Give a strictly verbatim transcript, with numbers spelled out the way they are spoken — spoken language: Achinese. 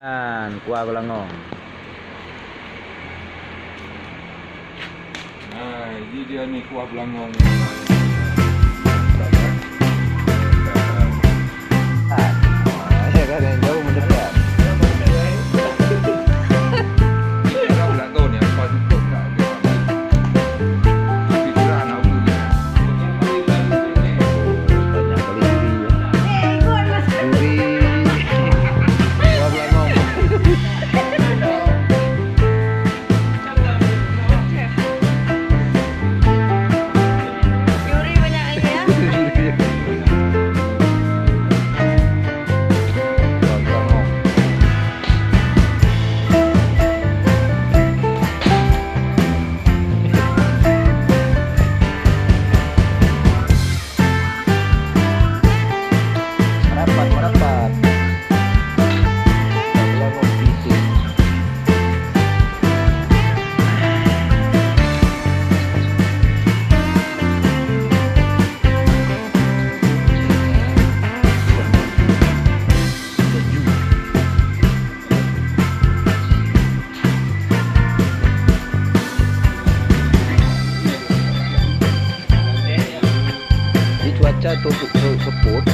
An, kuah beulangong. Nah, ini dia ni kuah beulangong. Ah, ya kan, yang jauh mendekat. Kita dah pula tahu ni apa tu, tak ada. Pikiran apa ni? Banyak kali juri, ya. Juri. Kuah beulangong. Juri banyak lagi, ya. Merapat, merapat. Di cuaca tu, tu, tu, seput,